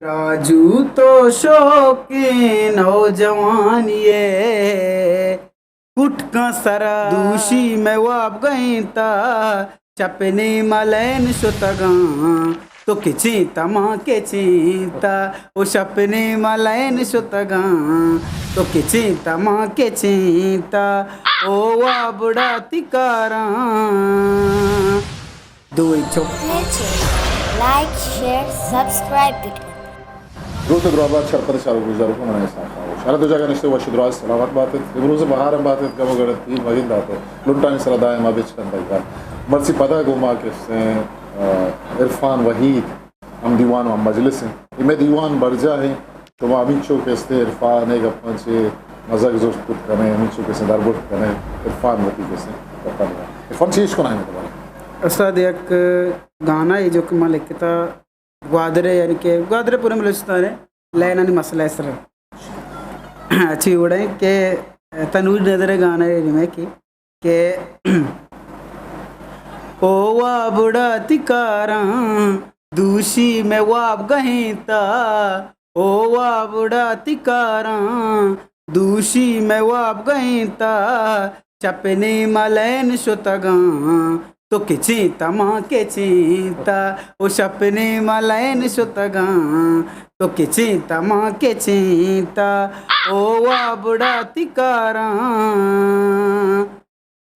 راجو تو شوقیں نوجوانی ئے، کٹکاں سرا دوشی مئے واب گئینتا، شپ نیما لین شتگاں، تو کچیں تما کچیں تا، او شپ نیما لین شتگاں، تو کچیں تما کچیں تا، او وابڑا تی کاراں۔ دوئیں چک۔ مئے چینل لائک، شیئر، سبسکرائب بکنت۔ دروت ءُ دراہ بات شرپد چاروک ءُ گوشداروکاں، من احسان خاموش۔ ہر دو جاگہ نشتہ وش ءُ دراہ سلامت بات ات، امروز بہار ہم بات ات، گم ءُ گڑت ءِ مزن دات ات، لنٹانی سرا دائم ءَ بچکندگ ءَ۔ مرچی پدا گوں ما کہ استیں، آ، عرفان وحید، ہم دیوان ءُ ہم مجلس ایں۔ اے مئے دیوان برجاہ ایں۔ شما ہمینچو کہ استیں عرفان ءِ گپاں چہ مزگ زرت کت کن ئے، ہمینچو کہ استیں دربرت کن ئے، عرفان وتی کہ استیں گپاں۔ عرفان چی اشکنائیں مئے تبارا؟ استاد یک گانا اے جو کہ ما لکھتا گوادر ءَ، یعنی کہ گوادر ءِ پورے بلوچستان ءِ لائنانی مسئلہ ءِ سر ءَ۔ اچھی وڑیں کہ تنویر نظر ءِ گانا ءِ ریمیک کہ او وابڑا تی کاراں، دوشی مئے واب گہینتا، او وابڑا تی کاراں، دوشی مئے واب گہینتا، شپ نیما لین شتگاں، تو کچیں تما کچیں تا، او شپ نیما لین شتگاں، تو کچیں تما کچیں تا، او وابڑا تی کاراں۔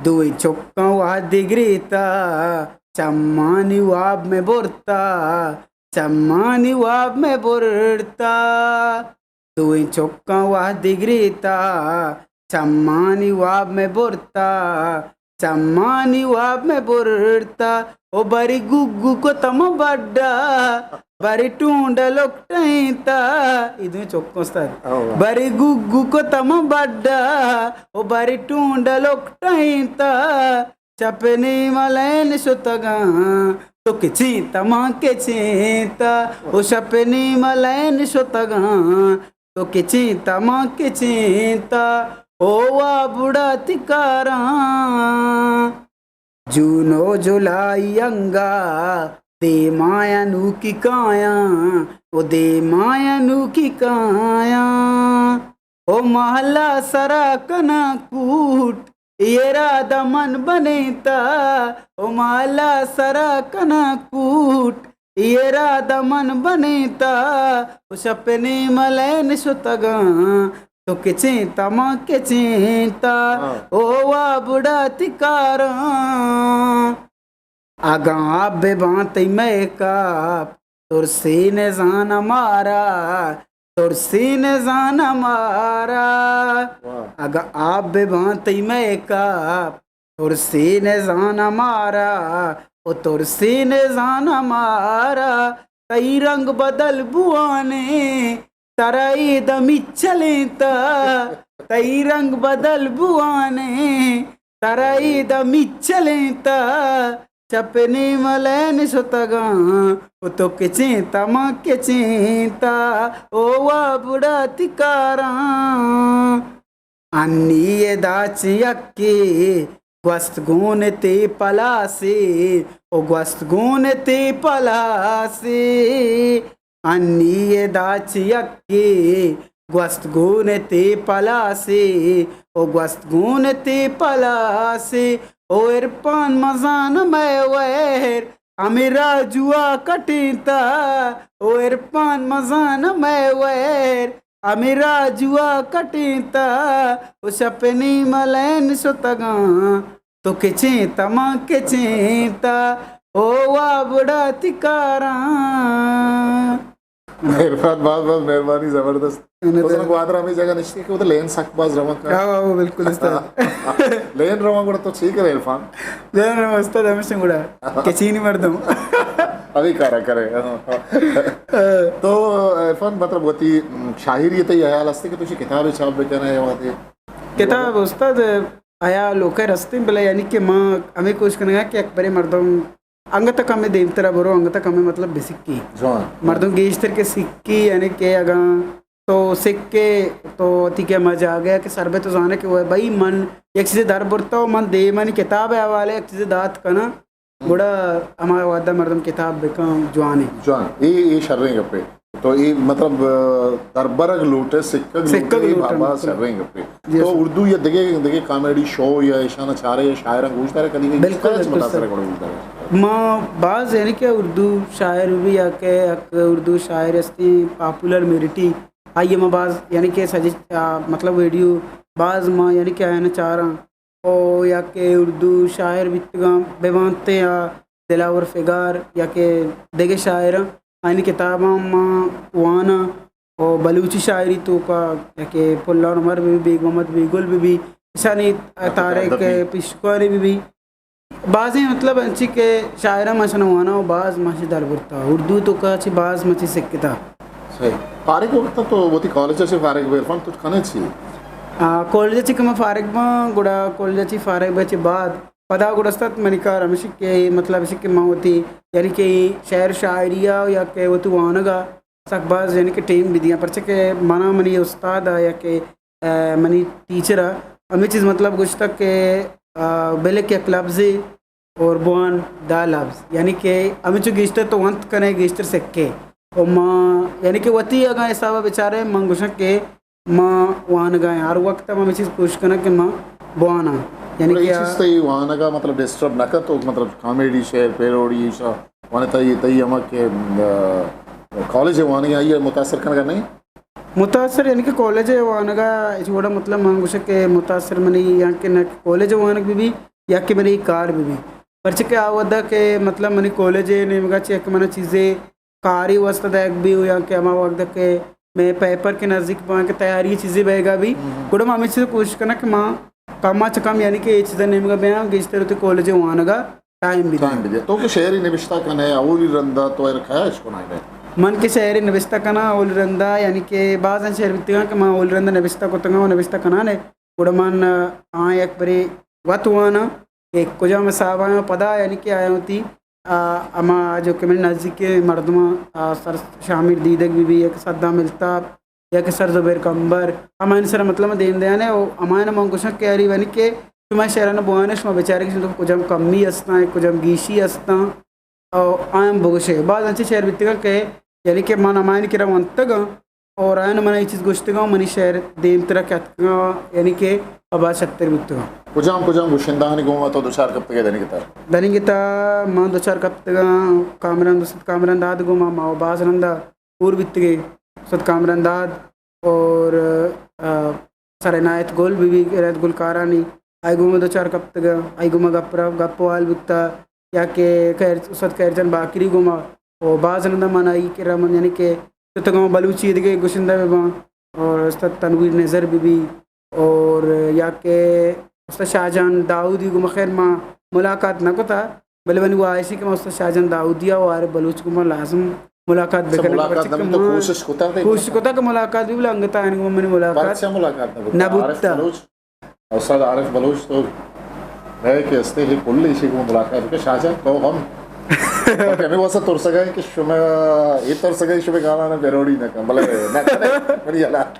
دوئیں چکاں وہدے گریتا، چمانی واب مئے برتا، چمانی واب مئے برتا۔ دوئیں چکاں وہدے گریتا، چمانی واب مئے برتا، چمانی واب مئے برتا۔ او بری گگو کتم بڈا، بری ٹونڈ لکٹینتا۔ اے دوئیں چکاں استاد۔ او واہ۔ بری گگو کتم بڈا، او بری ٹونڈ لکٹینتا۔ شپ نیما لین شتگاں، تو کچیں تما کچیں تا۔ او شپ نیما لین شتگاں، تو کچیں تما کچیں تا۔ او وابڑا تی کاراں۔ جون ءُ جولائی انگا دیمایا نوکی کایاں، او دیمایا نوکی کایاں۔ او مہلا سرا کناں کوٹ، اے ارادہ من بنینتا، او مہلا سرا کناں کوٹ، اے ارادہ من بنینتا، او شپ نیما لین شتگاں، تو کچیں تما کچیں تا، ہاں۔ او وابڑا تی کاراں۔ اگاں آپ بہ باں تئی مئے کاپ، ترسے نہ زاناں مارا، ترسے نہ زاناں مارا۔ واہ۔ اگاں آپ بہ باں تئی مئے کاپ، ترسے نہ زاناں مارا، او ترسے نہ زاناں مارا۔ تئی رنگ بدل بوانے، ترا اے دم اچلینتا، تئی رنگ بدل بوانے، ترا اے دم اچلینتا، شپ نیما لین شتگاں، او تو کچیں تما کچیں تا، او وابڑا تی کاراں۔ انی ادا چہ یکے گوست گون تے پلاسے، او گوست گون تے پلاسے۔ انی ادا چہ یکے گوست گون تے پلاسے، او گوست گون تے پلاسے۔ او عرفان مزان مئے ویر ہمے راجوا کٹینتا، او عرفان مزان مئے ویر ہمے راجوا کٹینتا، او شپ نیما لین شتگاں، تو کچیں تما کچیں تا، او وابڑا تی کاراں۔ عرفان، باز باز مہربانی، زبردست۔ منت۔ تو گوادر ہمے جگہ نشتے کہ ادھر لین سک باز رونک۔ ہاں، ہاں، بالکل استاد۔ لین رونک گڑا تو چی کرے عرفان؟ لین رونک استاد ہمیشہ گڑا کچینی مردم۔ ابھی کارا کرے۔ تو عرفان، مطلب، وتی شاعری تئی حیال ہستے کہ تو شی کتاب چھاپ بکنے یا وتی؟ کتاب استاد، آیا لوکئے رستیں، بلے یعنی کہ ما ہمے کوشش کنگا کہ یک برے مردم انگت کمے دیمترا برو، انگت کمے مطلب بسکی۔ جوان۔ مردم گیشتر کہ سکی، یعنی کہ اگاں تو سکے تو وتی کہ ہما جاگہ کہ سر بے تو زانے کہ وہ بھئی من یک چیزے در برتا و من دیمانی کتاب حوالے یک چیزے دات کناں۔ گڑا ہما وہدا مردم کتاب بکن جوان انت۔ جوان، اے، اے شریں گپے۔ تو اے مطلب، آ، دربرگ لوٹے، سکگ لوٹے، سکگ اے لوٹے، بابا بالکل۔ شریں گپے۔ جی تو سر۔ اردو یا دگہ، دگہ کامیڈی شو یا ایشانا چارے یا شاعراں گوش دارے کدی؟ بالکل، گوش دارے، چہ بالکل متاثر سر۔ گڑا گوش دارے؟ ما باز یعنی کہ اردو شاعر بھی یا کہ یک اردو شاعر ہستی پاپولر میرٹی، آئی ما باز یعنی کہ سجی-، آ، مطلب ویڈیو باز ما یعنی کہ آیانا چاراں۔ او یا کہ اردو شاعر بیتگاں، بہ بانتے آ دلاور فگار یا کہ دگہ شاعراں، آیانی کتاباں ما واناں۔ او بلوچی شاعری توکا یا کہ پلان عمر بہ بی، بیگ محمد بیگل بہ بی، اشانی طارق ادبی۔ پشکوانی بہ بی، بازیں مطلب انچی کہ شاعراں ما اشانا واناں و باز ما اشی در برتا۔ اردو توکا چی باز ما چی سکتا۔ صحیح۔ فارغ وقت تو وتی کالج سے فارغ بے عرفان تو کنے چی؟ آ، کالج چی کہ ما فارغ باں، گڑا کالج چی فارغ بے چی بعد پدا گڑا است منی کار ہمیشی کہ مطلب ہمیشی کہ من وتی یعنی کہ شعر شاعری ء یا کہ وتی وانگ ء سک باز یعنی کہ ٹیم بدیاں، پرچہ کہ منا منی استاد ء یا کہ، آ، منی ٹیچر ء ہمے چیز مطلب گوشتگ کہ، آ، بلک یک لفظے اور بوان دہ لفظ، یعنی کہ ہمینچو گیشتر تو ونت کنے گیشتر سکے۔ و ما یعنی کہ وتی اگاں حساب ء بچارے من گوشاں کہ ما وانگا ہیں، ہر وقت ما ہمے چیز کوشش کناں کہ ما بواناں۔ یعنی گڑا کہ اے آ چیز تئی وانگا مطلب ڈسٹرب نہ کنت؟ تو مطلب کامیڈی، شعر، پیروڈی ایشا وانے تئی، تئی ہما کہ، آ، کالج وانگی آئی متاثر کنگا نہیں؟ متاثر یعنی کہ کالج وانگا اس وڑا مطلب من گوشاں کہ متاثر منی یا کہ نہ کالج وانگ بھی بھی یا کہ منی کار بھی بھی۔ پرچہ کہ آ ودا کہ مطلب منی کالج نیمگا چہ کہ منا چیزے کاری واسطہ دئیگ بی و یا کہ ہما وقت کہ مئے پیپر کہ نزدیک باں کہ تیاری چیزے بئیگا بی، ہم۔ گڑا ما ہمے چیز کوشش کناں کہ ما کم چہ کم یعنی کہ اے چیزا نیمگا بیاں، گیشتر وتی کالج وانگا ٹائم بدیاں۔ ٹائم بدیاں۔ تو کہ شعری نبشتہ کنے، اولی رندا تو ایر کیا اش کنائے؟ من کہ شعری نبشتہ کناں اولی رندا، یعنی کہ بازاں شعر بیتگاں کہ ما اولی رندا نبشتہ کتگاں و نبشتہ کنانے، گڑا من آ یک برے وت واناں۔ کہ کجام حساب ء پدا یعنی کہ آیاں وتی، آ، ہما جو کہ منی نزیکیں مردماں، آ، سر شامل دیدگ بہ بی، یا کہ صدام الطاف، یا کہ سر زبیر کمبر، ہمایانی سرا مطلب دیم دیانے و ہمایاں من گوشاں کہ یاری یعنی کہ شما شعران بوانے، شما بچارے کہ شما کجام کمی استاں، کجام گیشی استاں۔ او آیاں بگوشے۔ باز انچیں شعر بیتگاں کہ یعنی کہ من ہمایانی کرا ونتگاں اور آیاں من اے چیز گوشتگاں، منی شعر دیمترا کہ اتکگاں، یعنی کہ پہ باز شتر بوتگاں۔ کجام کجام گشندہانی گوما تو دچار کپتگے دنیگتا؟ دنیگتا من دچار کپتگاں کامران، استاد کامران داد گوما، ما باز رندا ہور بیتگے استاد کامران داد اور، آ، سر عنایت گل بہ بی، عنایت گل کارانی، آئی گوما دچار کپتگاں، آئی گوما گپ را، گپ و حال بوتا، یا کہ خیر، استاد خیر جان باقری گوما، و باز رندا من آئی کرا من یعنی کہ شتگاں بلوچی دگہ گشندہ بہ باں، اور استاد تنویر نظر بہ بی، اور یا کہ استاد شاہ جان داؤدی گوما خیر ما ملاقات نہ کتا، بلے منی واہشی کہ ما استاد شاہ جان داؤدی ء و عارف بلوچ گوما لازم ملاقات اچھا، بکناں، ملاقات پرچہ نہ کہ بوتا، ما کوشش کتا تھے؟ کوشش کتا کہ ملاقات بھی، بلے انگتا آئین گوما منی ملاقات پرچہ ملاقات نہ بوتا؟ نہ بوتا۔ عارف بلوچ، استاد عارف بلوچ تو ہے کہ استے ہی کل اسی کو ملاقات کہ شاہ جان تو ہم کہ ہمیں واسطہ ترسگا ہے کہ شما یہ ترسگا ہے شما گانا نہ پیروڈی نہ کن، بلے نہ کرے، منی حالات۔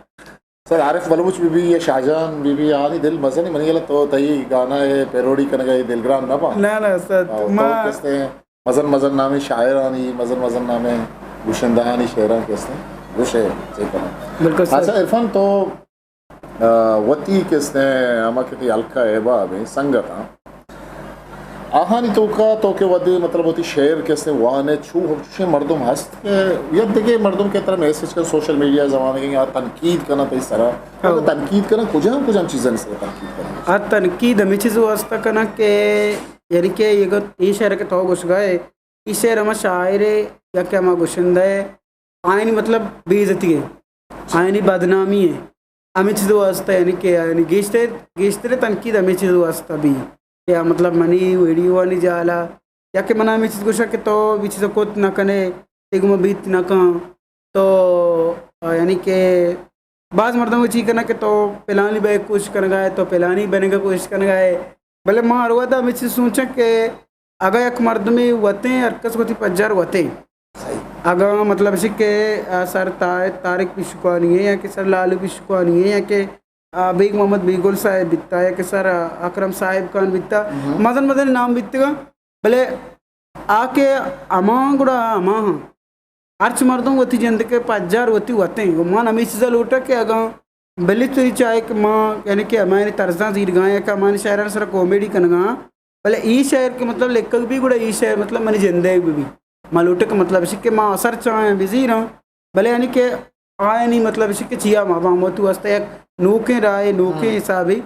سر عارف بلوچ بہ بی یا شاہجان بہ بی، آنی دل مزنی، منی گلا تو تئی گانا ء پیروڈی کنگ ء دلگران نہ باں۔ نہ، نہ، سر، آ، تو ما کستے مزن مزن نامیں شاعرانی، مزن مزن نامیں گشندہانی شعراں کستے گوشے چے کناں۔ بالکل سر۔ اچھا عرفان، تو، آ، وتی کستے ہما کہ تئی ہلکا احباب ہیں، سنگت ہاں، آہانی توکا تو کہ وھدے مطلب وتی شعر کہ استیں وان ئے، چو ہمچوشیں مردم ہست کہ یا دگہ مردم کہ ترا میسج کن، سوشل میڈیا زمانگ ء آ تنقید کناں تئی سرا۔ ہو۔ تنقید کناں، کجام کجام چیزانی سرا تنقید کناں؟ آ تنقید ہمے چیز واسطہ کناں کہ یعنی کہ اگاں اے شعر کہ تو گوشگا ئے، اے شعر ہما شاعر ء یا کہ ہما گشندہ ء آیانی مطلب بے عزتی ء، آیانی بدنامی ء، ہمے چیز واسطہ یعنی کہ یعنی گیشتر، گیشتر تنقید ہمے چیز واسطہ بی کہ آ مطلب منی ویڈیو آنی جالا یا کہ منا ہمے چیز گوشا کہ تو بی چیز کت نہ کنے، تے گما بیت نہ کن۔ تو، آ، یعنی کہ باز مردم چی کنا کہ تو پلانی بے کوشش کنگا ہے، تو پلانی بنگا کوشش کنگا ہے۔ بلے ما ہر وقت ہمے چیز سوچاں کہ اگاں یک مردمے وتیں، ہر کس وتی پجار وتیں۔ صحیح۔ اگاں مطلب اش کہ، آ، سر تا-، طارق پشکوانی ہے یا کہ سر لالو پشکوانی ہے یا کہ، آ، بیگ محمد بیگل صاحب بیتا یا کہ سر، آ، اکرم صاحب خان بیتا، مزن مزن نام بیتگا، بلے آ کہ ہما گڑا ہما ہاں۔ ہرچ مردم وتی جند ءِ پجار وتی وتیں۔ و من ہمے چیزا لوٹاں کہ اگاں بلے تو چاہے کہ ما، یعنی کہ ہمایانی طرزاں زیرگاں یا کہ ہمایانی شاعرانی سرا کامیڈی کنگاں، بلے اے شعر کہ مطلب لکھگ بی، گڑا اے شعر مطلب منی جندئیگ بہ بی۔ ما لوٹاں کہ مطلب اش کہ ما اثر چاہاں بزیراں، بلے یعنی کہ آیانی مطلب اش کہ چیا ما باں وتی واسطہ یک نوکیں راہے، نوکیں ہاں۔ حسابے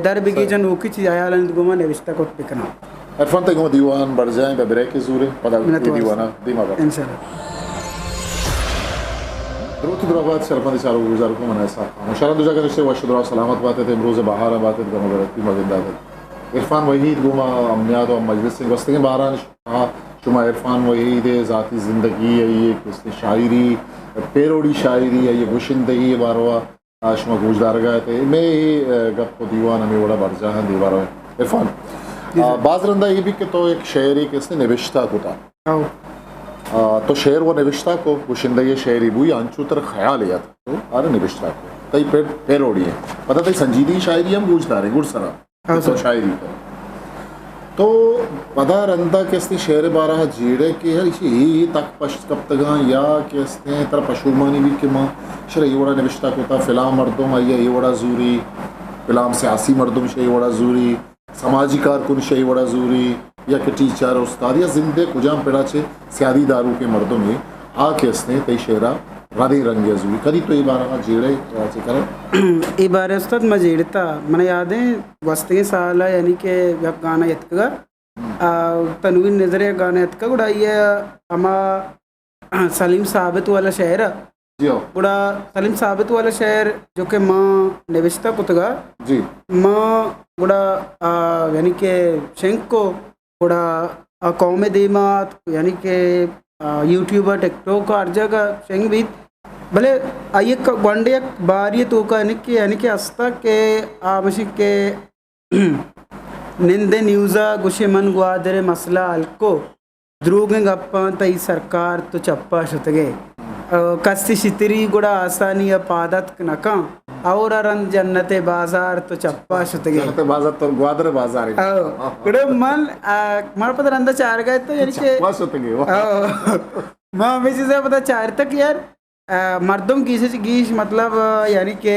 در بگیجاں، نوکیں چیز حیالانی گوما نوشتہ کت بکناں۔ عرفان، تئی گوما دیوان برجاہیں، بہ بریکے زوریں، پدا منت وار۔ دیوانا دیما بر۔ انشاءاللہ۔ دروت درابات شرفان چارو گزار کو من ایسا۔ شرم دو جگہ نشتے وش درا سلامت باتت، امروز بہار باتت، گم گرتی مگندات۔ عرفان وحید گوما ہم نیاد و ہم مجلس گوستگیں باران شما عرفان وحید ءِ ذاتی زندگی، آئی ءِ کسے شاعری، پیروڈی شاعری، آئی ءِ گشندگی ءِ باروا آ، شما گوشدارگا ات۔ مئے اے، آ، گپ و دیوان ہمے وڑا برجاہ انت دیوارا۔ عرفان، جی آ، سر۔ باز رندا اے بی کہ تو یک شعرے کسے نبشتہ کتا۔ ہو۔ آ، تو شعر و نبشتہ کو، گشندگی شعری بوئی، انچو تر خیال یات تو آرے نبشتہ کو۔ تئی پے-، پیروڈی ہے۔ پتہ تئی سنجیدگی شاعری ہم گوشدارے، گڑ سرا۔ ہاں تو سر۔ شاعری کن۔ تو پدا رندا کہ استیں شعر بارہ جیڑے کہ یار ایشی اے تک پشت کپتگاں یا کہ استیں ترا پشومانی بی کہ ما شر اے وڑا نوشتہ کتا، فلاں مردم آئی اے وڑا زوری، فلاں سیاسی مردم شے اے وڑا زوری، سماجی کارکن شے اے وڑا زوری، یا کہ ٹیچر، استاد یا زندے کجام پڑا چے سیادی داروکیں مردمے آ کہ استیں تئی شعرا ردیں رنگے زوری۔ کدی تو اے بارہ جیڑے چے کرے؟ اے بارہ استاد ما جیڑتا، من یادیں گوستگیں سال ء یعنی کہ یک گانا یتکگا، آ، تنویر نظر ء گانا یتکگ، گڑا آئی ء ہما سلیم ثابت والا شعر ء، جی ہو۔ گڑا سلیم ثابت والا شعر جو کہ ما نوشتہ کتگا، جی۔ ما گڑا، آ، یعنی کہ شنگ کو گڑا آ قوم ء دیما ات، یعنی کہ، آ، یوٹیوب ء، ٹک ٹاک ء، ہر جاگہ شنگ بیت۔ بلے آئی ء گونڈے یک باری ء توکا یعنی کہ، یعنی کہ ہستا کہ آ مشی کہ نندے نیوز ء گوشے من گوادر ء مسئلہ حل کو، دروگیں گپاں تئی سرکار تو چپا شتگے۔ آ، کسے شتری گڑا آسانی ء پاد اتک نہ کن۔ اور ء رند جنت ء بازار تو چپا شتگے۔ جنت ء بازار تو گوادر ء بازار ئے۔ او، گڑا من، آ، من پتہ رندا چارگا ات، یعنی کہ چپا شتگے، واہ۔ او، ما ہمے چیزا پتہ چارتگ کہ یار، آ، مردم گیش چہ گیش مطلب، آ، یعنی کہ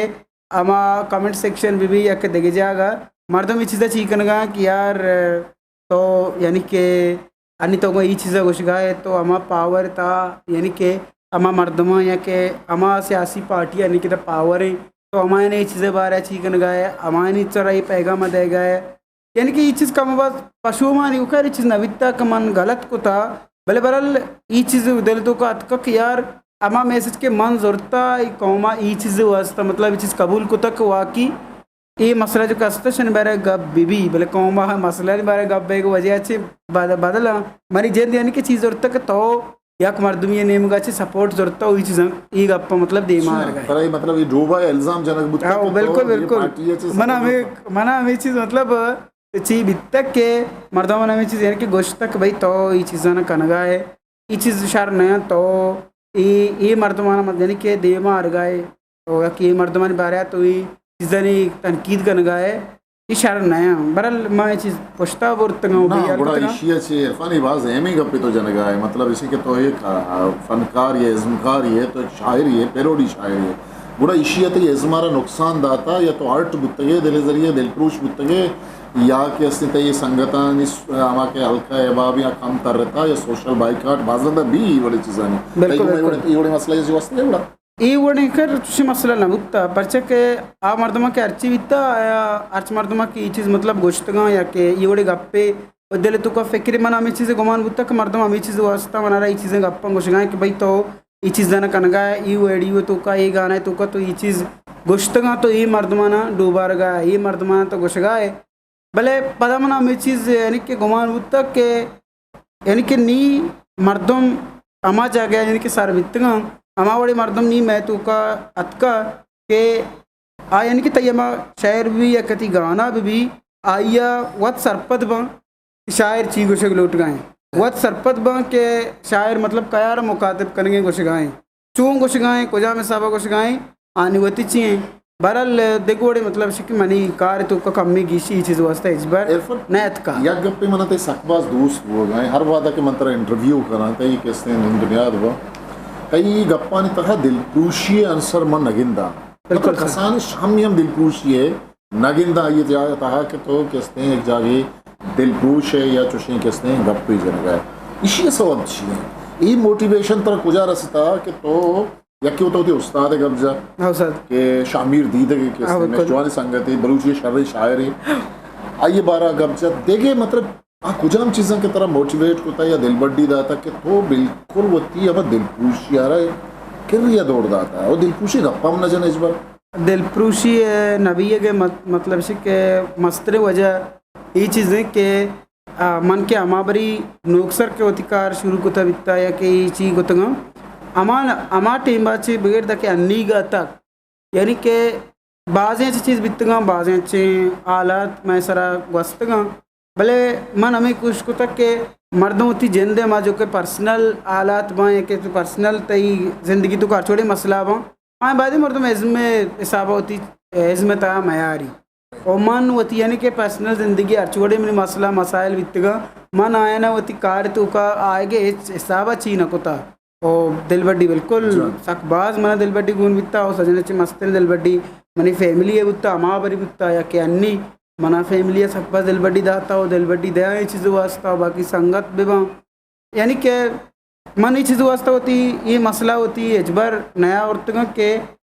ہما کمنٹ سیکشن بہ بی یا کہ دگہ جاگہ مردم اے چیزا چی کنگا کہ یار، آ، تو یعنی کہ انی تو گوں اے چیزا گوشگا ئے، تو ہما پاور تا، یعنی کہ ہما مردماں یا کہ ہما سیاسی پارٹی یعنی کہ تا پاور ہیں، تو ہما نے اے چیزے بارے چی کنگا ئے، ہما نے چرا اے پیغام دے گا ئے۔ یعنی کہ اے چیز کم باز پشومانی، او خیر اے چیز نہ بیتا کہ من غلط کتا، بلے بہرحال اے چیز دل توکا اتکا کہ یار ہما میسج کہ من زرتا اے قوما اے چیز واسطہ، مطلب اے چیز قبول کتا کہ واقعی اے مسئلہ جو کہ است، شن بارے گپ بہ بی، بلے قوم ء مسئلہ نی بارے گپ بیگ وجہ چہ بد-، بدل ء منی جند یعنی کہ چیز زرتگ کہ تو یک مردمی نیمگا چہ سپورٹ زرتگ، اے چیزاں، اے گپ مطلب دیما آرگ ء۔ ترا اے مطلب اے ڈوبا الزام جنگ بوتگ ہاں، کہ تو بالکل، اے بالکل۔ پارٹی ء چہ من سپورٹ ہمیں، زرتگ۔ من ہمیں چیز مطلب چی بیتگ کہ مردم ہمیں چیز یعنی کہ گوشتگ کہ بھئی تو اے چیزاں کنگا ئے، اے چیز شر نہ انت، تو اے، اے مردماں مت یعنی کہ دیما آرگا ئے۔ تو یک اے مردمانی بارے ء تو اے چیزانی تنقید کنگا ئے، اے شر نہ انت۔ بہرحال ما اے چیز پشتا برتگاں و نا، بے ہیال گڑا کتگاں۔ ایشی ء چے عرفان اے باز اہمیں گپے تو جنگا ئے، مطلب ایشی کہ تو یک، آ، آ، فنکار یے، ازمکار یے، تو شاعر یے، پیروڈی شاعر یے، گڑا ایشی ء تئی ازم ء را نقصان داتا یا تو ہرٹ بوتگے، دل ء ذریعہ دل پروش بوتگے، یا کہ استیں تئی سنگتانی س-، ہما کہ حلقہ احباب یا کم ترتا یا سوشل بائیکاٹ باز رندا بی وڑے چیزانی۔ بالکل، تئی گوما اے بالکل۔ وڑے، اے وڑے مسئلہ اے واسطے گڑا؟ اے وڑیں کر چوشیں مسئلہ نہ بوتا، پرچہ کہ آ مردماں کہ ہرچی بیتا، آیا ہرچ مردماں کہ اے چیز مطلب گوشتگاں یا کہ اے وڑیں گپے و دل توکا فکر، من ہمے چیز گمان بوتا کہ مردم ہمے چیز واسطہ منارا اے چیزیں گپاں گوشگاں کہ بھئی تو اے چیزاں کنگا ئے، اے ویڈیو توکا، اے گانا توکا تو اے چیز گوشتگاں تو اے مردمانا ڈوبارگا ئے، اے مردمانا تو گوشگا ئے۔ بلے پدا من ہمے چیز یعنی کہ گمان بوتا کہ یعنی کہ نی مردم ہما جاگہ یعنی کہ سر بیتگاں، ہما وڑے مردم نی مئے توکا اتکا کہ آ یعنی کہ تئی ہما شعر بہ بی یا کہ تئی گانا بہ بی، آئیا وت سرپد باں کہ شاعر چی گوشگ لوٹگا ایں، وت سرپد باں کہ شاعر مطلب کیارا مخاطب کنگیں گوشگا ایں۔ چون گوشگا ایں، کجام حسابا گوشگا ایں، آنی وتی چی ایں۔ بہرحال دگہ وڑے مطلب اش کہ منی کار توکا کمی گیشی اے چیز واسطہ ہچبر عرفان، نہ اتکا۔ یک گپے منا تئی سک باز دوست بوگا ایں، ہر وہدا کہ من ترا انٹرویو کراں، تئی کسے نند نیاد با، تئی گپانی تہا دلپروشی ءِ عنصر من نہ گنداں۔ بالکل مطلب سر۔ کسانش ہم ہم دلپروشی ءَ نہ گنداں، آئی ءِ تہا کہ تو کستیں یک جاگے دلپروش ئے یا چوشیں کستیں گپے جنگ ءَ ئے۔ ایشی ءِ سبب چی انت؟ اے موٹیویشن ترا کجا رستا کہ تو یکے وتا وتی استاد ءِ گپ جت ہاں سر۔ کہ شاہ میر دیدگ ءِ کستیں ہاں، بالکل۔ مئے جوانیں سنگتے، بلوچی ءِ شریں شاعرے، آئی ءِ بارہ ءَ گپ جت۔ دگہ مطلب آ کجام چیزاں کہ ترا موٹیویٹ کتا یا دلبڈی داتا کہ تو بالکل وتی ہما دلپروشی ءَ را کرّی ءَ دور داتا؟ او دلپروشی گپاں ہم نہ جن ہچبر۔ دلپروشی ءِ نہ بیگ ءِ مت-، مطلب اش کہ مستریں وجہ اے چیز انت کہ، آ، من کہ ہما بری نوکسر کہ وتی کار شروع کتا بیتا یا کہ اے چی کتگاں، ہما، ہما ٹیم ءَ چہ بگر داں کہ انیگا تک یعنی کہ بازیں چیز بیتگاں، بازیں چیں حالات مئے سرا گوستگاں، بلے من ہمے کوشش کتگ کہ مردم وتی جند ءِ ما جو کہ پرسنل حالات باں یا کہ پرسنل تئی زندگی تو ہرچ وڑیں مسئلہ باں، آ باید مردم ازم ءِ حساب ءَ وتی ازم ءِ تہا میاری۔ و من وتی یعنی کہ پرسنل زندگی ہرچ وڑیں منی مسئلہ مسائل بیتگاں، من آیانا وتی کار توکا آئیگے ہچ حساب ءَ چی نہ کتا۔ او دلبڈی بالکل جان۔ سک باز منا دلبڈی گون بیتا، او سجن چہ مستریں دلبڈی منی فیملی ءِ بوتا، ہما بری بوتا یا کہ انی منا فیملی ءَ سک باز دلبڈی داتا، او دلبڈی دیا اے چیز واسطہ، او باقی سنگت بباں۔ یعنی کہ من اے چیز واسطہ وتی اے مسئلہ وتی ہچبر نیا آورتگاں کہ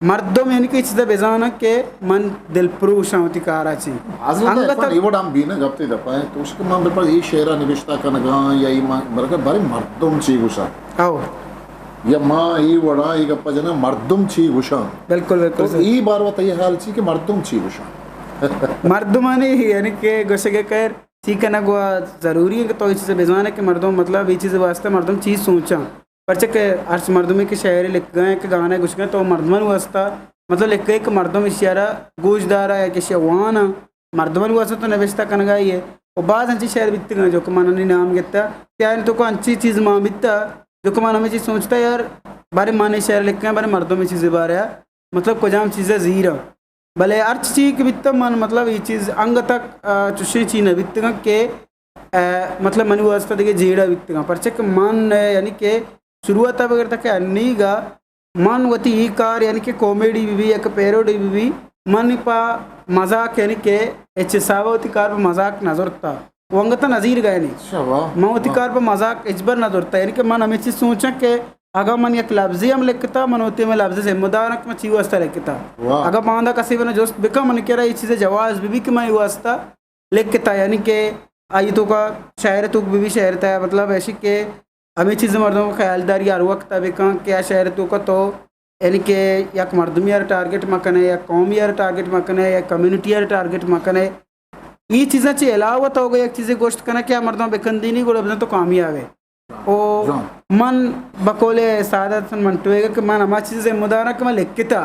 مردم یعنی کہ اے چیزا بزاناں کہ من دلپروشاں وتی کارا چی۔ آزمتا انگت عرفان، اے وڑ ہم بی نہ گپتے دپا ہے، تو اس کہ من بپر اے شعرا نبشتہ کنگاں یا اے ما-، برکہ بارے مردم چی گوشاں؟ او۔ یا ما اے وڑا اے گپا جناں مردم چی گوشاں؟ بالکل، بالکل تو سر۔ اے باروا تئی حال چی کہ مردم چی گوشاں؟ مردمانی یعنی کہ گوشگے خیر چی کنگ و ضروری ہے کہ تو اے چیز بزانے کہ مردم مطلب اے چیز واسطہ مردم چی سوچاں۔ پرچہ کہ ہرچ مردمے کہ شعرے لکھگا ہے کہ گانا گوشگا ہے تو مردمانی واسطہ مطلب لکھے کہ مردم اشیارا گوش دارا یا کہ اشیا وانا مردمانی واسطہ تو نبشتہ کنگا ہی ہے۔ و باز انچی شعر بیتگا جو کہ من انی نام گتا کہ آئین تو کو انچی چیز مان بیتا جو کہ من ہمیں چیز سوچتا یار بارے من اے شعر لکھا ہے بارے مردم اے چیز بارے مطلب کجام چیز زیرا۔ بلے ہرچ چی کہ بیتگ من مطلب اے چیز انگت تک، آ، چشیں چی نہ بیتگاں کہ، آ، مطلب منی واسطہ دگہ جیڑہ بیتگاں۔ پرچہ کہ من، آ، یعنی کہ شروعات ء بگر تک انیگا من وتی اے کار یعنی کہ کامیڈی بہ بی یا کہ پیروڈی بہ بی، من پہ مذاق یعنی کہ ہچ حساب ء وتی کار پہ مذاق نہ زرتا۔ و انگت نظیر گئے نہیں۔ اچھا، واہ، من وتی واہ۔ کار پہ مذاق ہچبر نہ زرتا۔ یعنی کہ من ہمے چیز سوچاں کہ اگاں من یک لبزے ہم لکھتا، من وتی ہمے لبز ء ذمہ دار آں کہ من چی واسطہ لکھتا۔ واہ۔ اگاں باندا کسے من جست بکن، من کرا اے چیز ء جواز بہ بی کہ من اے واسطہ لکھتا، یعنی کہ آئی توکا شاعر توک بہ بی، شاعر تا مطلب ایشی کہ ہمے چیز مردم خیال داری ہر وقت بکن کہ آ شاعر توکا تو یعنی کہ یک مردمی ء ٹارگٹ مہ کنے، یک قومی ء ٹارگٹ مہ کنے، یک کمیونٹی ء ٹارگٹ مہ کنے۔ اے چیزاں چہ علاوہ تو اگہ یک چیزے گوشت کنے کہ آ مردم بکندینی گڑا بزاں تو کامیاب ئے۔ او جان۔ من بقول سعادت حسن منٹو ئیگ کہ من ہما چیز ذمہ دار آں کہ من لکھتا،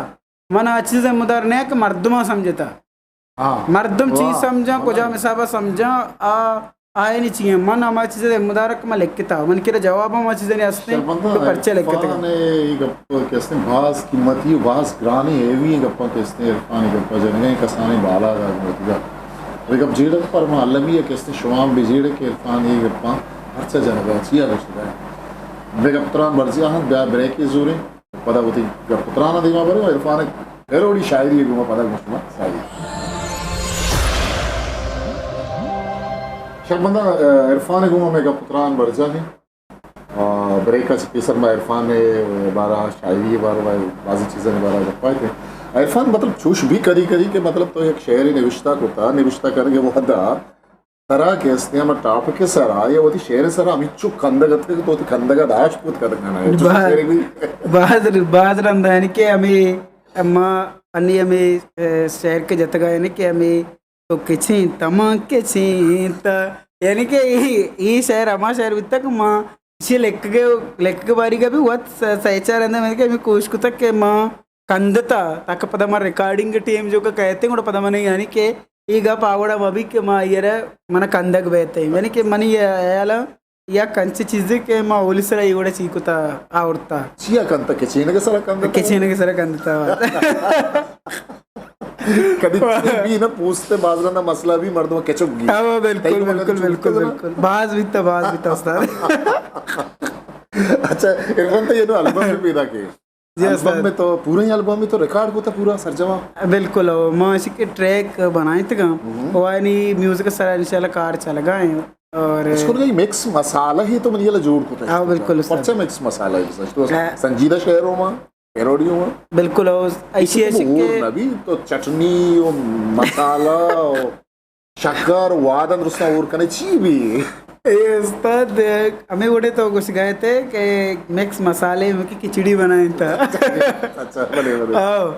من آ چیز ذمہ دار نہ آں کہ مردماں سمجھتا۔ ہاں۔ مردم چی واہ، سمجھاں، واہ۔ کجام حساب ء سمجھاں، آ آئینی چی ہیں؟ من ہما چیز ذمہ دار آں کہ من لکھتا، من کرا جواب ہما چیزانی ہستیں شرمندہ کہ پرچہ لکھتا۔ عرفان ء اے گپ کہ استیں باز قیمتی و باز گرانی ہیوی گپاں کہ استیں عرفان ء گپا جنگیں کسانیں بالا دار مرتگا۔ اے گپ جیڑک پر ما المی ء کہ استیں شوام بہ جیڑک کہ عرفان ء اے گپاں پرچہ جنگا چیا گوشتگا۔ بے گپ تران برزی آہاں بیا بریکے زوریں۔ پدا وتی گپ و تران ء دیما بریں و عرفان ء پیروڈی شاعری ء گوما پدا گوں شما ساڑی۔ شرمندہ، آ، عرفان ء گوما مئے گپ و تران برجاہ انت۔ آ، بریک ء چہ پیسر ما عرفان ء بارہ ء شاعری ء بارہ ء بازیں چیزانی بارہ ء گپ ء اتیں۔ عرفان، مطلب چوش بی کدی کدی کہ مطلب تو یک شعرے نوشتہ کتا، نوشتہ کنگ ء وھد ء ترا کہ استیں ہما ٹاپک ء سرا یا وتی شعر ء سرا ہمینچو کندگ اتکگ کہ تو وتی کندگ ء داشت کت کنگ نہ ئے۔ چوشیں باز، شعرے بھی۔ باز، باز رندا یعنی کہ ہمے ما انی ہمے، اے، شعر کہ جتگا یعنی کہ ہمے تو کچیں تما کچیں تا، یعنی کہ اے، اے شعر ہما شعر بیتا کہ ما چی لکھگے، لکھگے باری کا بھی وقت سہ-، سہ چار رندا میں کہ ہمے کوشش کتا کہ ما کندتا، تاکہ پدا ما ریکارڈنگ ٹیم جو کہ کہتے ہیں، گڑا پدا من یعنی کہ اے گپ آ وڑا مہ بی کہ ما آئی ء را من کندگ بیت، یعنی کہ منی اے ہیال ء یک انچیں چیزے کہ ما اولی سرا اے وڑا چی کتا آورتا۔ چیا کنتا؟ کچینگ ء سرا کندتا؟ کچینگ ء سرا کندتا۔ کدی چی بی نہ پوستے باز رندا مسئلہ بی مردم کچک گی۔ ہاں، بالکل، تئی بالکل، چوٹ بالکل، کتنا؟ بالکل۔ باز بیتا، باز بیتا استاد۔ اچھا، عرفان، تو یہ نو البم بھی پیدا کی؟ جی البم استاد۔ میں تو پورا ہی البم میں تو ریکارڈ ہوتا پورا سرجما؟ بالکل، او ما اسی کے ٹریک بنائے تھے گا، ہم۔ وہ یعنی میوزک سر انشاءاللہ کار چل گا ہے۔ اور اس کو نہیں، مکس مسالہ ہی تو من یہ جوڑ کو تھا۔ ہاں، بالکل استاد۔ پرچہ مکس مسالہ ہے، تو ہاں۔ سنجیدہ شعروں میں، پیروڈیوں میں۔ بالکل، او ایسی ایسی کے نبی تو چٹنی و مسالہ و شکر وادن درستاں اور کنے چی بھی؟ اے استاد، ہمیں وڑے تو گوش گئے تھے کہ مکس مسالے میں کی کھچڑی بنائیں تھا۔ اچھا، بلے، بلے۔ آؤ،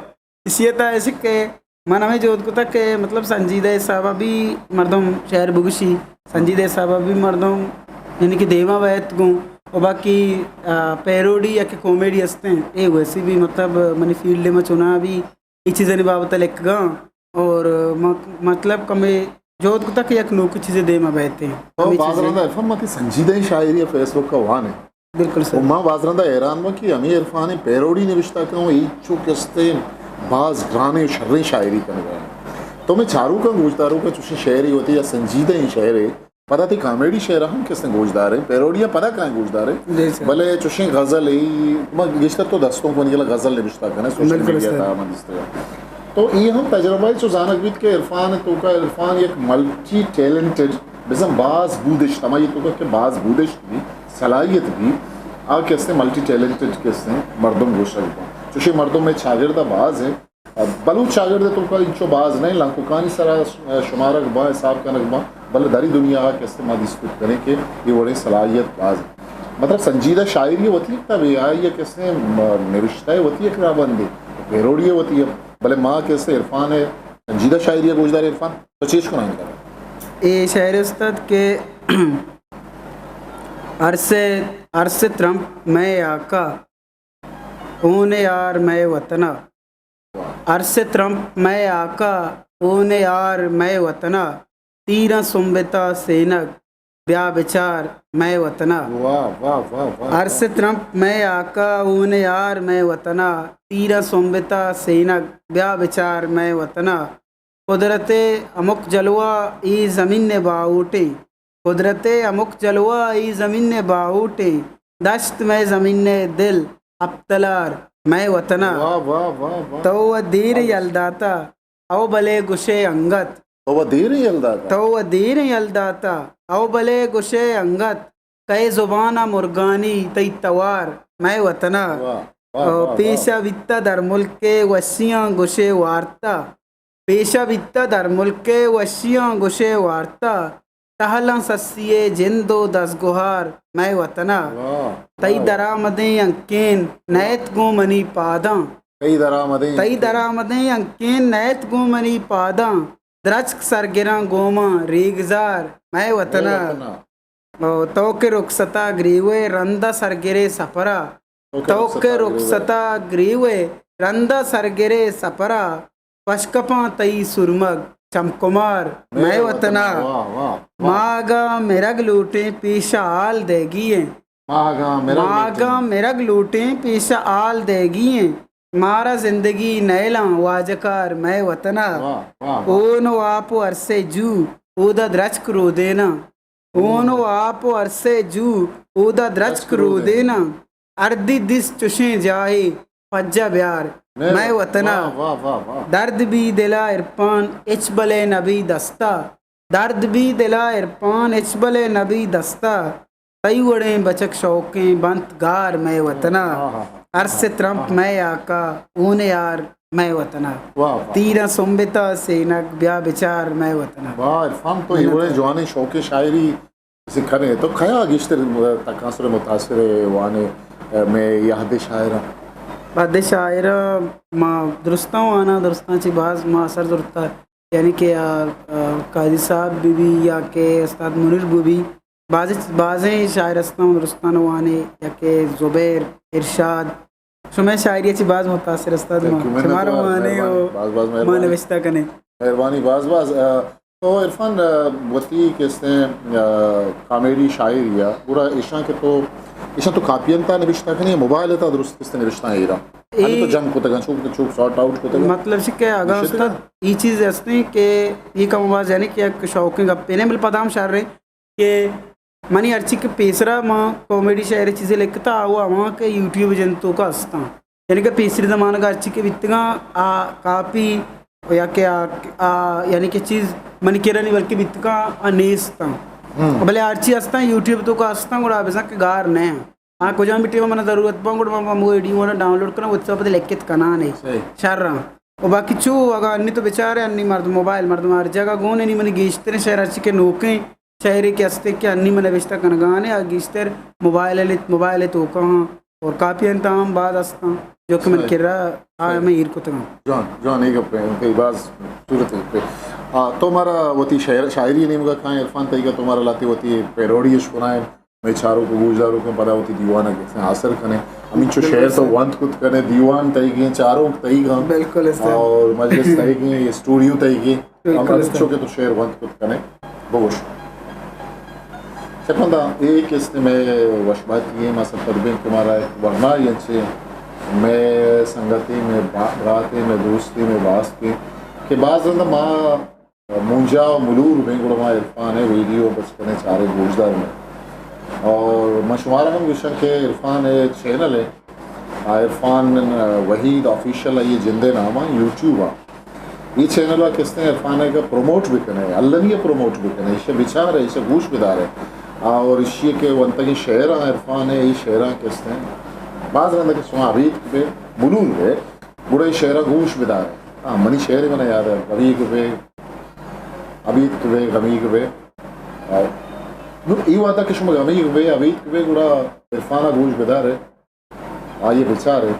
اسی تا ایسے کہ من ہمیں جوت کو تھا کہ مطلب سنجیدہ صاحب بھی مردم شعر بگوشی، سنجیدہ صاحب بھی مردم یعنی کہ دیما بیت گوں، و باقی، آ، پیروڈی یا کہ کامیڈی ہستے ہیں، اے ویسی بھی مطلب منی فیلڈ میں چنا بھی اے چیزانی بابت ءَ لکھگاں اور م-، مطلب کمے جہد کتگ کہ یک نوکیں چیزے دیم ءَ بئیت۔ تو ہمے باز چیزے۔ رندا عرفان ما تئی سنجیدہ شاعری ءَ فیس بک ءَ وان ایں۔ بالکل سر۔ و ما باز رندا حیران باں کہ ہمے عرفان ءِ پیروڈی نبشتہ کنوں، اے چو کستے باز گرانیں و شریں شاعری کنگ ءَ۔ تو مئے چاروکاں گوشداروکاں چوشیں شعرے وتی یا سنجیدہ ایں شعرے پدا تئی کامیڈی شعر ہم کسیں گوشداریں، پیروڈی ءَ پدا کائیں گوشداریں۔ جی سر۔ بلے چوشیں غزل ای، ما گیشتر تو دستوں کو نکلا غزل نبشتہ کنے، سوشل بالکل میڈیا سر۔ تا من دیستگا۔ تو ای ہم تجربہ چو زانگ بیت کہ عرفان تو کا عرفان یک ملٹی ٹیلنٹڈ، بزن باز بودشت، ہما یہ تو کا کہ باز بودشت بھی، صلاحیت بھی، آ کسیں ملٹی ٹیلنٹڈ کسیں مردم گوشگ بان۔ چوشیں مردم مئے چاگرد ءَ باز ہیں۔ بلوچ چاگرد ءِ توکا انچو باز نہ، لنککانی سرا شمارگ باں، حساب کنگ باں، بلے دری دنیا ءَ کہ است ما دیست کت کنیں کہ اے وڑیں صلاحیت باز انت۔ مطلب سنجیدہ شاعری ءِ وتی یک تبے، آئی ءِ کہ است نبشتہ ءِ وتی یک رہبندے، پیروڈی ءِ وتی یک، بلے ما کہ است عرفان ءِ سنجیدہ شاعری ءَ گوشدار عرفان، تو چیش کنائیں کر؟ اے شاعر استاد کہ عرص، عرص ترمپ مئے آقا، اون یار مئے وطنا۔ عرص ترمپ مئے آقا، اون یار مئے وطنا۔ تیراں سنبتا سینگ، بیا بچار مئے وطنا۔ واہ، واہ، واہ، واہ، عرص واہ۔ ترمپ مئے آقا، اون یار مئے وطنا۔ تیراں سنبتا سینگ، بیا بچار مئے وطنا۔ قدرت ءِ ہمک جلوہ اے زمین ءِ باہوٹیں۔ قدرت ءِ ہمک جلوہ اے زمین ءِ باہوٹیں۔ دشت مئے زمین ءِ دل، ہپتلار مئے وطنا۔ واہ، واہ، واہ، واہ۔ تو و دیر واہ۔ یل داتا، او بلے گشے انگت۔ تو و دیر یل داتا۔ تو و دیر یل داتا، او بلے گشے انگت۔ کئے زبان ءَ مرگانی تئی توار مئے وطنا۔ واہ، واہ، او واہ، واہ۔ پیشا بیتا در ملک ءِ وشیاں گشے وارتا۔ پیشا بیتا در ملک ءِ وشیاں گشے وارتا۔ ٹہلاں سسی ءِ جند و دزگوہار مئے وطنا۔ واہ، تئی واہ۔ درآمدیں ہنکین نئیت گوں منی پاداں۔ تئی درآمدیں تئی ہنکین۔ درآمدیں ہنکین نئیت گوں منی پاداں۔ درچک سرگراں گوماں ریگزار مئے وطنا۔ مئے وطنا۔ او تو کہ رخصتا گریوئے رندا سرگرے سفرا۔ تو کہ تو کہ رخصتا گریوئے۔ رخصتا گریوئے رندا سرگرے سفرا۔ پشکپاں تئی سرمگ چمکمار مئے مئے وطنا۔ وطنا۔ واہ، واہ، واہ۔ ما اگاں مرگ لوٹیں پیشا حال دیگی ایں۔ ما اگاں مرگ ما لوٹیں۔ اگاں مرگ لوٹیں پیشا حال دیگی ایں۔ مارا زندگی نیلاں واجکار مئے وطنا۔ واہ، واہ، واہ۔ اون و آپ و ارسے جو اودا درچک رودیناں۔ اون و آپ و ارسے جو اودا درچک رودیناں۔ ہردی دیست چشیں جاہے پجا بیار مئے مئے وطنا۔ واہ، واہ، واہ، واہ۔ درد بی دلا عرفان ہچ بلے نبی دستا۔ درد بی دلا عرفان ہچ بلے نبی دستا۔ تئی وڑیں بچک شوقیں بنت گار مئے وطنا۔ آہا۔ ارس ترمپ مئے آقا، اون یار مئے وطنا۔ واہ، واہ۔ تیراں سنبتا سینگ بیا بچار مئے وطنا۔ واہ، عرفان تو اے منت۔ وڑیں جوانیں شوقیں شاعری اسے کنے تو کیا گیشتر تکانسر متاثر وانے مئے یہد شاعراں؟ یہد شاعراں ما درستاں وانا، درستاں چی باز ما اثر زرتا۔ یعنی کہ آ، آ، قاضی صاحب بہ بی یا کہ استاد منیر بہ بی، بازیں، بازیں شاعر استاں درستاں وانے، یا کہ زبیر، ارشاد، شمئے شاعری چی باز متاثر استاد ما۔ تھینک یو، منت شمارا وار، وانے مہربانی، و باز باز ما مہربانی۔ نوشتہ کنے۔ مہربانی باز باز۔ آ، تو عرفان، آ، وتی کہ استیں، آ، کامیڈی شاعری یا گڑا ایشاں کہ تو، ایشاں تو کاپی انتا نوشتہ کنے، موبائل تا درست کہ استیں نوشتہ ایرا۔ اے ہمیں تو جنگ کتگاں، چوک، چوک سارٹ آؤٹ کتگاں۔ مطلب شی کہ اگاں نشتہ استاد نا؟ ای چیز ہستیں کہ ای کم باز یعنی کہ یک شوقیں گپے نے، بل پدام شر رہے کہ منی ہرچی کہ پیسرا ما کامیڈی شاعر چیزے لکھتا، آ وہ ہما کہ یوٹیوب جن توکا ہستاں۔ یعنی کہ پیسری زمانگ ہرچی کہ بیتگاں، آ کاپی یا کہ آ، آ، یعنی کہ چیز منی کرا نی بلکہ بیتگاں، آ نیستاں۔ بلے ہرچی ہستاں، یوٹیوب توکا ہستاں، گڑا بزاں کہ گار نہ۔ آ کجام بھی ٹیم من ضرورت پاں، گڑا من وہ ایڈیو وانا ڈاؤنلوڈ کناں، واتساپ تے لکھت کناں نے۔ شر آں۔ و باقی چو اگاں انی تو بچارے، انی مرد موبائل، مردم ہر جگہ گون، انی منی گیشتریں شعر ہرچی کہ نوکیں شعرے کہ ہستے کہ انی من نوشتہ کنگانے، آ گیشتر موبائل ء، موبائل ء توکا ہاں، اور کاپی انت ہم باز ہستاں جو کہ من کرا آ ہمیں ایر کتگاں۔ جوان، جوان، اے گپ انت، اے باز صورت گپے۔ آ، تو مارا وتی شاعر، شاعری نیمگا کائیں عرفان تئیگا، تو مارا لاتے وتی پیروڈی اش کنائیں۔ مئے چاروک و گوشداروکاں پدا وتی دیوان ء گسیں حاصل کنیں۔ ہمینچو شعر تو ونت کت کنے، دیوان تئیگیں، چاروک تئیگاں۔ بالکل است۔ اور مجلس تئیگیں، اسٹوڈیو تئیگیں۔ بالکل است۔ ہمینچو کہ تو شعر ونت کت کنے، بگوش۔ چپندا اے کستے مئے وشباتی ایں، ما سرپد بیں کہ مارا ایک ورنا انچے مئے سنگتی، مئے با-، براتے، مئے دوستی، مئے باستے کہ باز رند ما مونجا و ملور بیں، گڑا ما عرفان ء ویڈیو بچکنے چارے گوشدار میں۔ اور من شمارا ہم گوشاں کہ عرفان ء چینل ہے، آ، عرفان وحید آفیشل ہے، یہ جندے نام ہے، یوٹیوب ہے۔ یہ چینل ہے کستے عرفان ء کا پروموٹ بکنے، المی پروموٹ بکنے، اسے بچارے، اسے گوش بدارے۔ اور اسی کہ ونتگی شعر ہیں عرفان ء، یہ شعر ہیں کستے باز رندہ کہ شما ابیت بے ملور بے، گڑا یہ شعر گوش بدارے۔ ہاں، منی شعر منا یاد ہے، غمیگ بے، ابیتک بے، غمیگ بے۔ آ، نو، ای وعدہ کہ شما غمیگ بے، ابیتک بے، گڑا عرفانا گوش بدارے، آئیے بچارے۔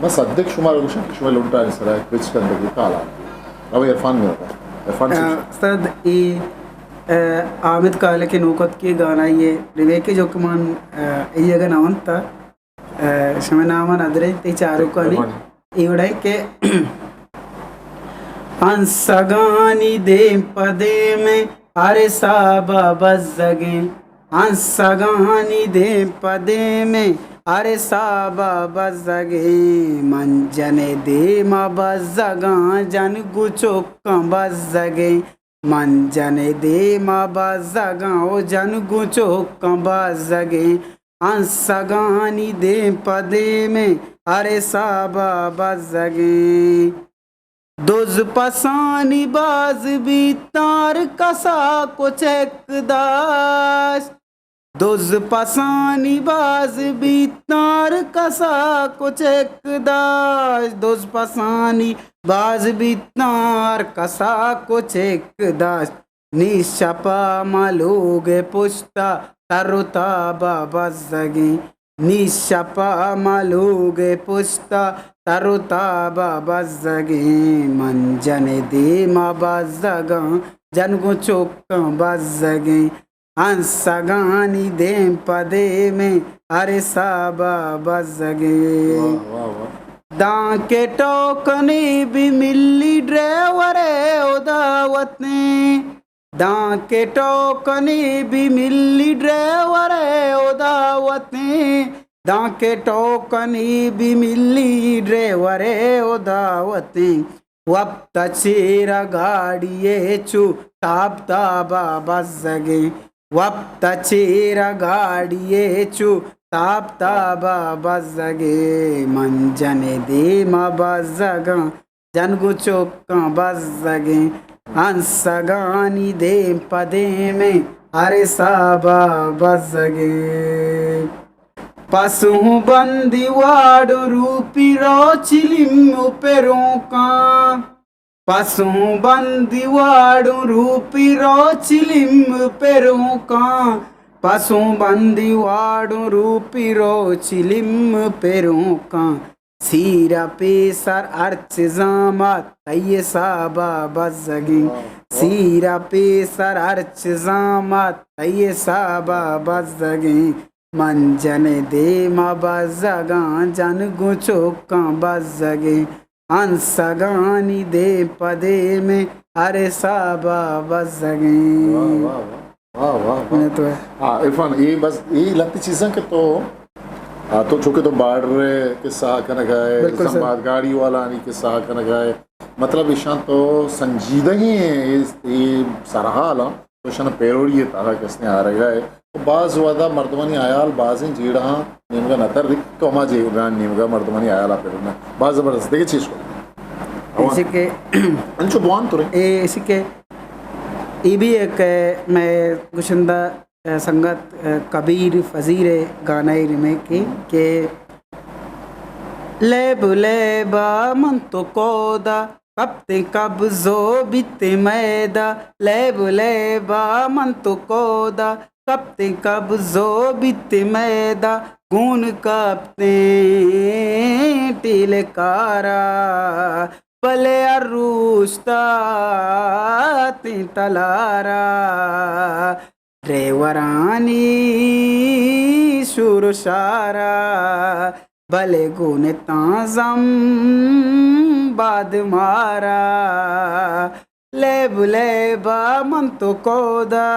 من صدق شما رو گوشاں کہ شما لنٹانی سرا بچکندگی تالان۔ اب عرفان میں ہوتا۔ عرفان آ، استاد، ای، آ، حامد کالے کے نوکت کے گانا یہ ریمیک جو کہ من، آ، ای اگہ نہ ونتا، آ، شمئے نام ء ندرے تئی چاروکانی۔ مہربانی۔ اے وڑ ء کہ ہنسگانی دیم پہ دیم ء ہر حساب ء بزگیں، ہنسگانی دیم پہ دیم ء ہر حساب ء بزگیں، من جن ء دیم ء بزگاں، جن گوں چکاں بزگیں۔ من جن ء دیم ء بزگاں و جن گوں چکاں بزگیں، ہنسگانی دیم پہ دیم ء ہر حساب ء بزگیں۔ دز پسانی باز بیتاں، ہر کسا کچک داشت۔ دز پسانی باز بیتاں، ہر کسا کچک داشت۔ دز پسانی باز بیتاں، ہر کسا کچک داشت۔ نی شپا ما لوگ پشتا تر و تابا بزگیں۔ نی شپا ما لوگ پشتا تر و تابا بزگیں۔ من جن دیما بزگاں، جن گوں چکاں بزگیں۔ ہنسگانی دیم پہ دیم ء ہر حساب ء بزگیں۔ واہ، واہ، واہ۔ دانکہ ٹوکنی بی ملی ڈرائیور ء ہدا وتیں۔ دانکہ ٹوکنی بی ملی ڈرائیور ء ہدا وتیں۔ دانکہ ٹوکنی بی ملی ڈرائیور ء ہدا وتیں۔ وپت ء چیر ء گاڑی ء چو تاب تاب ء بزگیں۔ وپت ء چیر ء گاڑی ء چو تاب تاب ء بزگیں۔ من جن ء دیم ء بزگاں، جن گوں چکاں بزگیں۔ ہنسگانی دیم پہ دیم ء ہر حساب ء بزگیں۔ پسوں بندی واڑ روپی رو چلیم و پرونکاں۔ پسوں بندی واڑ روپی رو چلیم پرونکاں۔ پسوں بندی واڑ روپی رو چلیم پرونکاں۔ سیر ء پیسر ہرچ زامات تئی حساب ء بزگیں۔ سیر ء پیسر ہرچ زامات تئی حساب ء بزگیں۔ من جن ء دیم ء بزگاں، جن گوں چکاں بزگیں۔ ہنسگانی دیم پہ دیم ء ہر حساب ء بزگیں۔ واہ، واہ، واہ۔ واہ، واہ، واہ۔ منت وار۔ ہاں، عرفان، اے بس، اے لہتے چیزاں کہ تو، آ، تو چونکہ تو بارڈر ء قصہ کنگا ہے، بالکل سر۔ زمباد گاڑی والانی قصہ کنگا ہے۔ مطلب، ایشاں تو سنجیدگی ہیں، اے، اے سرحال ہاں۔ تو شنا پیروڈی ء تہا کس نے آرگا ہے۔ باز وہدا مردمانی ہیال بازیں جیڑہاں نیمگا نہ تر کہ ہما جیڑہاں نیمگا مردمانی ہیالا پر نہ۔ باز زبردست۔ دگہ چیز کو؟ ایسے کہ انچو بوان تو رے۔ اے، ایسے کہ اے بھی ایک، اے، مئے گشندہ، اے، سنگت، اے، کبیر فضیر ءِ گانا ءِ ریمیک کہ، کہ لیب لیبا من تو کودا کپتیں قبضو بیتیں میدا، لیب لیبا من تو کودا کپتیں قبضو بیتیں میدا، گون کپتیں ٹیل کارا، بلے ہر روچ تاتیں تلارا، ڈریورانی شور و شارا، بلے گون تاں زم باد مارا، لیب لیبا من تو کودا۔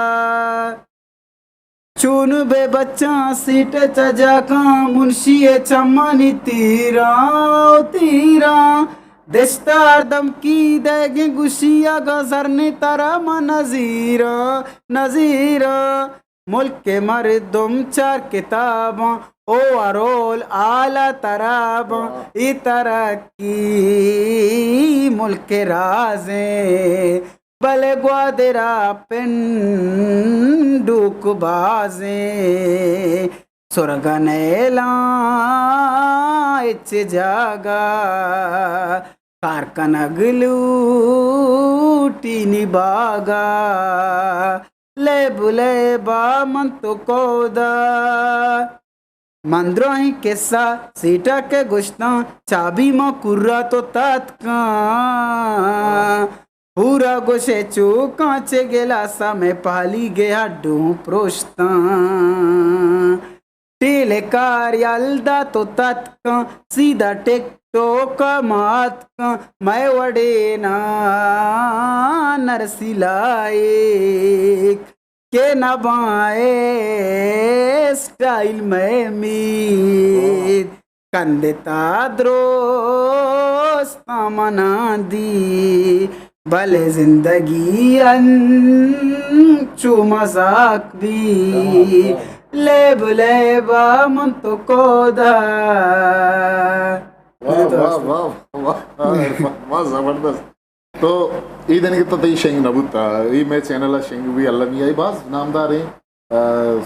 چون بے بچاں سیٹ چہ جاکاں، منشی ءِ چمانی تیراں، تیراں۔ دشتار دمکی دئیگیں گوشی اگاں زرنیں ترا من نزیراں، نزیراں۔ ملک ءِ مردم چار کتاباں، او ارول آلا تراباں۔ اے ترقی ملک ءِ رازیں، بلے گوادر ءَ پنڈوک بازیں، سرگ ءَ نیلاں ہچ جاگہ، کار کنگ لوٹی نی باگا، لیب لیبا من تو کودا۔ من دراہیں قصہ سیٹا کہ گوشتاں، چابی ما کرا تو تاتکاں۔ پورا گوشے چو کانچے گلاسا، مئے پالی گے ہڈوں پروشتاں۔ ٹیل کار یل دات و تتکاں، سیدھا ٹک ٹوک ءَ ما اتکاں۔ مئے وڑے نا نرسی لائک کہ نباں اے اسٹائل مئے مید۔ کندتا درستاں مناں دی، بلے زندگی انچو مزاک بی، لیب لیبا من تو کودا۔ واہ، واہ، واہ، واہ، واہ، زبردست۔ تو اے دنیگہ تو تئی شنگ نہ بوتا، اے مئے چینل ءَ شنگ بی المی ءَ، اے باز نامداریں، آ،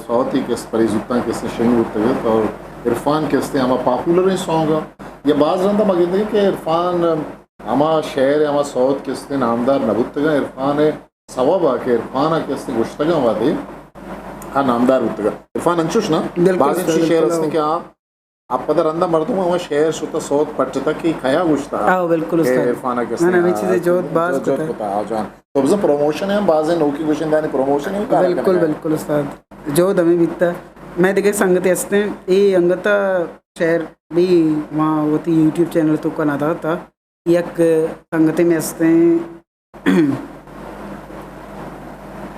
سوتی کس پری زوتاں کس شنگ بوتگ ات اور عرفان کس تے ہما پاپولریں سانگ ءَ یا باز رندا ما گندگیں کہ عرفان ہما شعر ہما سوت کس تے نامدار نہ بوتگاں، عرفان ءِ سوب ءَ کہ عرفان ءَ کس تے گوشتگاں وھدے آ نامدار بوتگاں۔ عرفان انچوش نا؟ بالکل بازیں سر، چی شعر بالکل۔ ہستیں کہ آ اب پدا رندا مردم ہما شعر شتا سوت پٹتا کہ کیا گوشتا؟ آ، بالکل کہ استاد۔ عرفان ءَ کس نہ، نہ، ہمے چیزے جہد باز جہد کتا۔ کتا، آ جان۔ تو بزاں پروموشن ءَ ہم بازیں نوکی گوشندانی پروموشن ءَ ہم کار بالکل، کنگا۔ بالکل استاد۔ جہد ہمے بیتا۔ مئے دگہ سنگتے ہستیں، اے انگتا شعر بھی وہاں وتی یوٹیوب چینل توکا نہ داتا۔ یک سنگتے مئے ہستیں،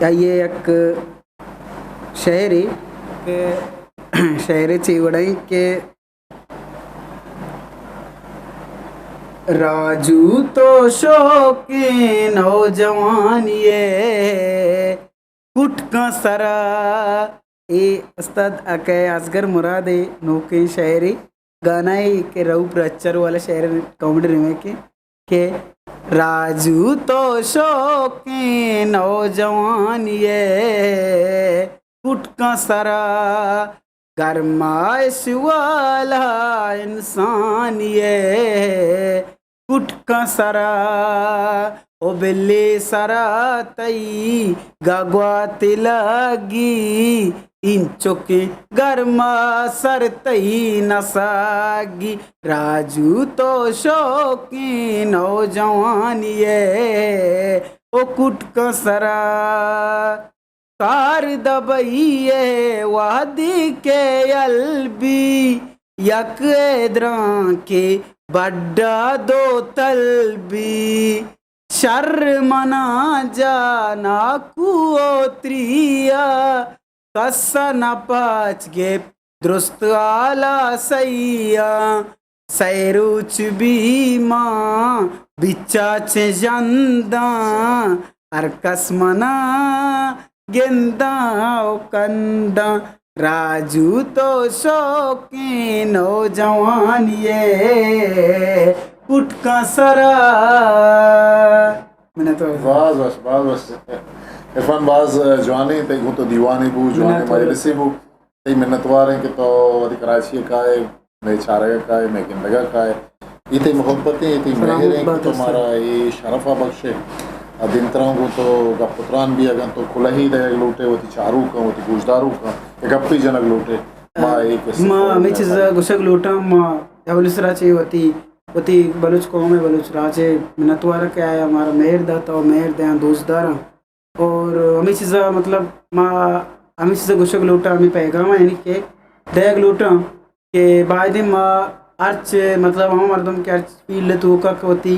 آئی ءِ یک شعرے کہ شعرے چے وڑیں کہ راجو تو شوقیں نوجوانی ئے، کٹکاں سرا۔ اے استاد اکے اصغر مراد ءِ نوکیں شعرے، گانا ءِ کہ رؤف رچر والا شعر، کامیڈی ریمیک ءِ کہ راجو تو شوقیں نوجوانی ئے، کٹکاں سرا گرمائش والا انسانی ئے، کٹکاں سرا۔ او بلے سرا تئی گگوات لگی، انچکیں گرما سر تئی نساگی۔ راجو تو شوقیں نوجوانی ئے، او کٹکاں سرا۔ کار دبئی ءِ وہدی کہ یل بی، یک ادرانکے بڈا دو تل بی۔ شر منا جانا کوتریا، کسا نہ پاچ گپت درست حالا سہیا۔ سئے روچ بی ما بچا چہ ژنداں، ہر کس منا گنداں و کنداں، راجو تو شوقیں نوجوان یہ پٹکاں سرا۔ منت وار۔ باز وش، باز وش۔ عرفان، باز جوانیں تئی گوں تو دیوانے بو، جوانیں منت وار۔ مجلسے بو۔ تئی منتوار ایں کہ تو وتی کراچی ءَ کائے، مئے چارگ ءَ کائے، مئے گندگ ءَ کائے۔ اے تئی محبت ایں، اے تئی سلامت مہر ایں کہ بات تو است۔ مارا اے شرف ءَ بخشے۔ ءُ دیمترا گوں تو گپ ءُ تران بی، اگاں تو کلہی دئیگ لوٹے وتی چاروکاں، وتی گوشداروکاں، کہ گپے جنگ لوٹے، ما اے کسہ ما ہمے چیز ءَ گوشگ لوٹاں، ما اول سرا چہ وتی، وتی بلوچ قوم ءِ، بلوچ راج ءِ منتوار کہ آیا مارا مہر داتا ءُ مہر دیاں، دوست داراں۔ اور ہمے چیزا مطلب ما ہمے چیزا گوشگ لوٹاں، ہمے پیغام یعنی کہ دئیگ لوٹاں کہ بایدیں ما ہرچ مطلب ہما مردم کہ ہرچ فیلڈ توکا کہ وتی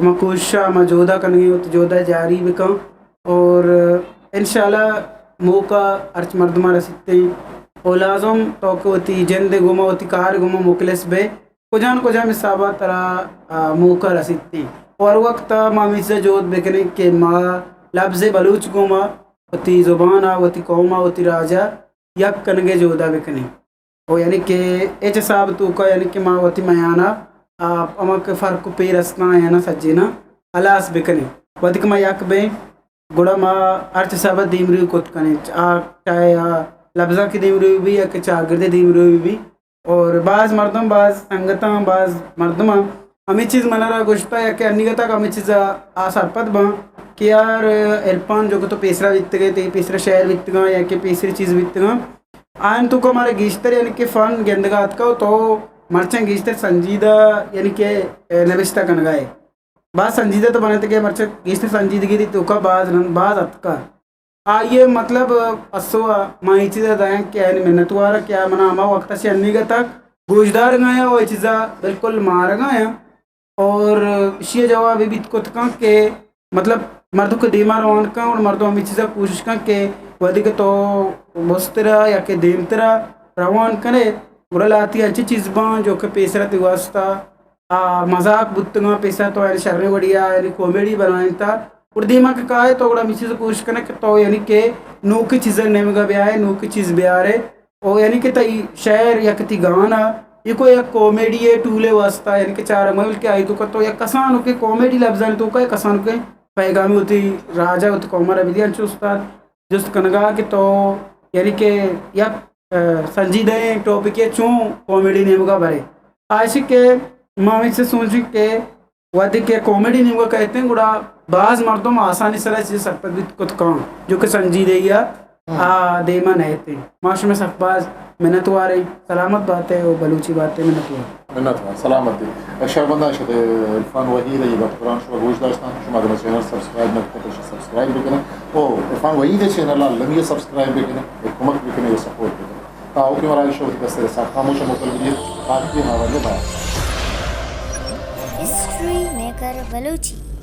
ہما کوششا ہما جہدا کنگے وتی جہدا جاری بکن اور انشاءاللہ موقع ہرچ مردما رسیتیں۔ اور لازم تو کہ وتی جند گوما وتی کار گوما مخلص بے، کجا نہ کجام حسابا ترا، آ، موقع رسیتیں۔ و ہر وقت ما ہمے چیزا جہد بکنیں کہ ما لبز بلوچ گوما وتی زبانا، وتی قوما، وتی راجا یک کنگے جہدا بکنیں۔ و یعنی کہ ہچ حساب توکا یعنی کہ ما وتی میانا، آ، ہما کہ فرق و پیر استاں آیانا سجینا ہلاس بکنیں۔ وھدے کہ ما یک بیں، گڑا ما ہرچ حسابا دیمروی کت کنیں۔ آ چاہے آ لبزاں کہ دیمروی بی یا کہ چاگردے دیمروی بی۔ اور باز مردم، باز سنگتاں، باز مردماں ہمے چیز منارا گوشتا یا کہ انیگا تک ہمے چیزا آ سرپد باں کہ یار عرفان جو کہ تو پیسرا بیتگے، تئی پیسرا شعر بیتگاں یا کہ پیسری چیز بیتگاں، آیان توکا مارا گیشتر یعنی کہ فن گندگا اتکا و تو مرچاں گیشتر سنجیدہ یعنی کہ نبشتہ کنگا ئے۔ باز سنجیدہ تو بنت کہ مرچاں گیشتر سنجیدگی تئی توکا باز رند باز اتکا۔ آئی ءِ مطلب پسو ءَ ما اے چیز ءَ دایاں کہ آیانی منتوار کہ آ منا ہما وقت ءَ چہ انیگا تک گوشدارگا آیاں و اے چیز ءَ بالکل مارگا آیاں۔ اور اشی ءِ جواب اے بیت کت کن کہ مطلب مردم کہ دیما روان کن اور مردم ہمے چیز ءَ کوشش کن کہ وھدے کہ تو بسترا یا کہ دیمترا روان کنے گڑا لہتے انچیں چیز باں جو کہ پیسرا تئی واسطہ آ مذاق بوتگاں، پیسرا تو یعنی شریں وڑیا یعنی کامیڈی بنائینتا۔ گڑا دیما کہ کائے تو گڑا ہمے چیز کوشش کنے کہ تو یعنی کہ نوکیں چیزاں نیمگا بیائے، نوکیں چیز بیارے۔ او یعنی کہ تئی شعر یا کہ تئی گانا، اے کوئی یک کامیڈی ءِ ٹولے واسطہ یعنی کہ چارگ مہ بلکہ آئی توکا تو یک کسانکیں کامیڈی لبزانی توکا یک کسانکیں پیغامے وتی راجا وتی قوما را بدیاں۔ انچو استاد جست کنگا کہ تو یعنی کہ یک، آ، سنجیدہ ایں ٹاپکے چون کامیڈی نیمگا برے۔ آ ایشی کہ ما ہمے چیز سوچیں کہ وھدے کہ کامیڈی نیمگا کئیت ایں گڑا باز مردم آسانی سرا چیز سرپد بیت کت کن جو کہ سنجیدگی ءَ آ دیما نئیت ایں۔ ما شمئے سک باز منتوار ایں۔ سلامت بات ئے و بلوچی بات ئے۔ منتوار۔ منتوار۔ سلامت بات ئے۔ شربنداں شت عرفان وحید ءِ اے گپ تران شما گوش داشتاں۔ شما اگاں چینل سبسکرائب نہ کتگ تو سبسکرائب بکنیں۔ او عرفان وحید ءِ چینل ءَ المی ءَ سبسکرائب بکنیں، اے کمک بکنیں، اے سپورٹ بکنیں۔ تا اوکیں مرائی شو وتی دست ءَ ساکھا موچ مکل بدیے۔ پاکی ہاوند بات۔ ہسٹری میکر بلوچی۔